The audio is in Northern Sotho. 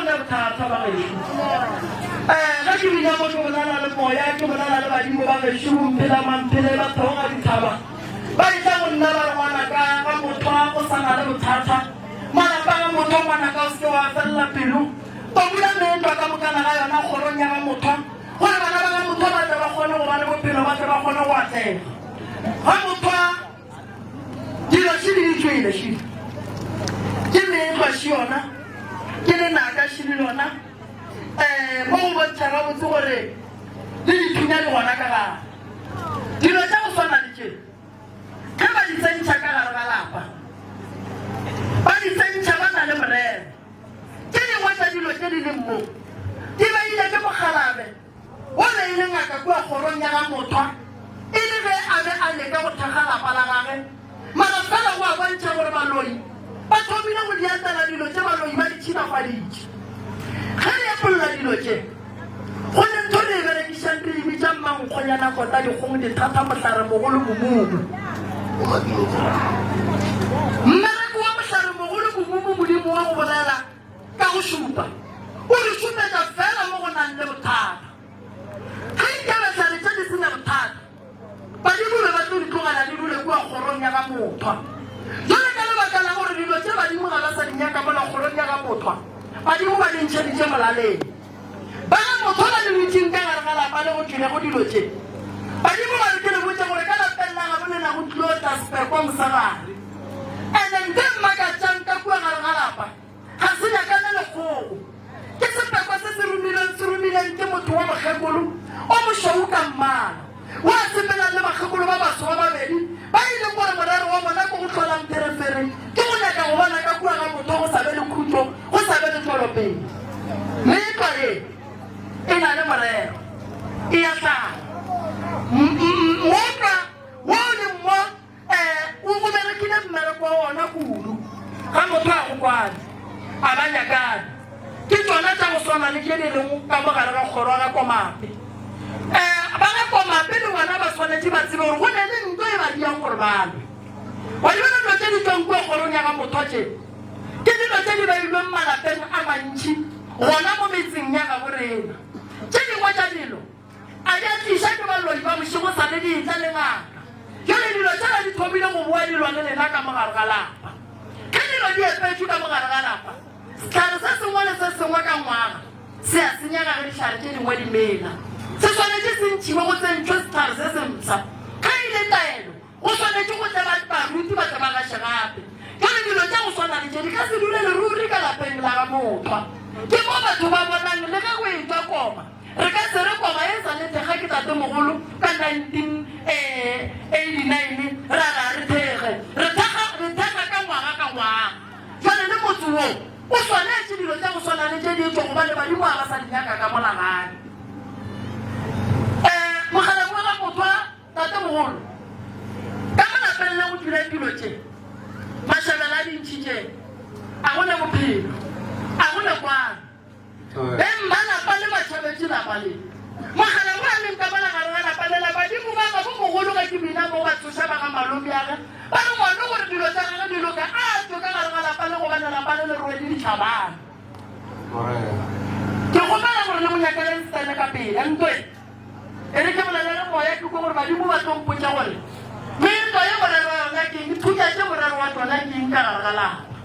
ne bothata ba gešo. Um ge ke bina mo ke bolela le moya, ke bolela le badimo ba gešo, bomphela mamphele ba theoga dithaba. Ba etla go nna ba re ngwanaka ga mothwa o sa na le bothata. Malapa ga mothwa ngwanaka o se ke wa felela pelo. Tabula meetlwa ka mokana ga yona kgorong ya ga mothwa gore bana ba ga mothwa ba tle ba kgone go ba le bophelo, ba tle ba kgone go atlega. Ga mothwa Dilo šidi di tšwele šidi, ke meetlwa še yona, ke lenaka šidi lona. Um mo go bontšha gabotse gore le dithunya di gona ka gare. Dilo tša go swana le tše, ge ba di tsentšha ka gare ga lapa, ba di tsentšha ba na le morero. Tše dingwe tša dilo tše di leng mo di beile ke mokgalabe. O be e le ngaka kua kgorong ya ga Mothwa, e le ge a be a leka go thekga lapa la gage. Mara fela go a bontšha gore baloi ba thomile go di atela dilo tše baloi ba di tšhilafaditše. Ge re epolla dilo tše, go ne ntho re e berekišang re e bitša mmankgonyana kota dikgong dithata mohlare mogolo momumu. Mmereko wa mohlare mogolo momumu Modimo wa go bolela Ka go šupa, o re šupetša feela mo go nang le bothata. Ge nkabe hlare tše di se na bothata, badimo be ba tlo di tlogela di dule kua kgorong ya ga Mothwa. Bjale ka lebaka la gore dilo tše badimo ga ba sa di nyaka mola kgorong ya ga Mothwa, badimo ba di ntšheditše molaleng. Ba ga Mothwa ba le dutšeng ka gare ga lapa le go tšwelego dilo tše, badimo ba re ke le botše gore ka lapeng la gabo lena go tlilo tla sepekwa mosegare. Ene nto e mmakatšang ka kua gare ga lapa, Ga se nyakane le kgogo. Ke sepekwa se se romilweng se romileng ke motho wa mokgekolo o mošweu ka mmala, wo a sepelang le bakgekolo ba baso ba babedi ba e leng gore morero wa bona ke go hlola mpherefere, ke go nyaka go bona ka kua ga motho go sa be le khutšo, go sa be le tšwelopele. Meetlwa ye e na le morero, e a tlala. Mootlwa wo o leng mo Ee, o o berekile mmereko wa wona kudu. Ga motho a go kwane, a ba nyakane. Ke tšona tša go swana le tše di lego ka mo gare ga kgoro ya ga Komape. Ee, ba ga Komape le bona ba swanetše ba tsebe gore go ne le nto e ba diang gore ba lwe. Wa di bona dilo tše di tšwang kua kgorong ya ga Mothwa tše? Ke dilo tše di beilweng malapeng a mantši gona mo metseng ya gabo rena. Tše dingwe tša dilo A di a tliša ke baloi ba bošego sa le di etla le ngaka. Bjale dilo tšela di thomile go boa di lwa le lena ka mo gare ga lapa. Ge dilo di epetšwe ka mo gare ga lapa, sehlare se sengwe le se sengwe ka ngwaga se a senyega ge dihlare tše dingwe di mela. Se swanetše se ntšhiwe go tsentšhwe sehlare se se mpsha. Ge e le taelo, Go swanetše go tle ba, baruti ba tle ba gaše gape. Bjale dilo tša go swana le tše di ka se dulele ruri ka lapeng la ga Mothwa. Ke mo batho ba bonang le ge go etšwa koma. Re ka se re koma e sa le thekga ke tatemogolo ka 1989 ra re a re thekge. Re thekga, re thekga ka ngwaga ka ngwaga. Bjale le motse wo o swanetše dilo tša go swana le tše di etšwa gobane badimo ga ba sa di nyaka ka mola gae. Um Mokgalabje wa ga Mothwa. Tatemogolo, ka mo lapeng le go tšwile dilo tše, mašabela a dintšhi tše, a go ne bophelo, a go ne kwano. Beng ba lapa le ba tšhabetše lapa le. Mogala wo a leng ka mola gare ga lapa lela, badimo ba gabo mogolo ge ke bina mo ba tsoša ba ga malomeage, ba re ngwano gore dilo tša gage di loke, a tšwe ka gare ga lapa le gobane lapa le le rwele ditšhabana. Ke kgopela gore le mo nyakeleng Stene ka pela, ntweng. E re ke bolele le moya, ke kwe gore badimo ba tlo mpotša gore meetlo ye morero wa yona ke eng, dithunya tše morero wa tšona ke eng ka gare ga lapa.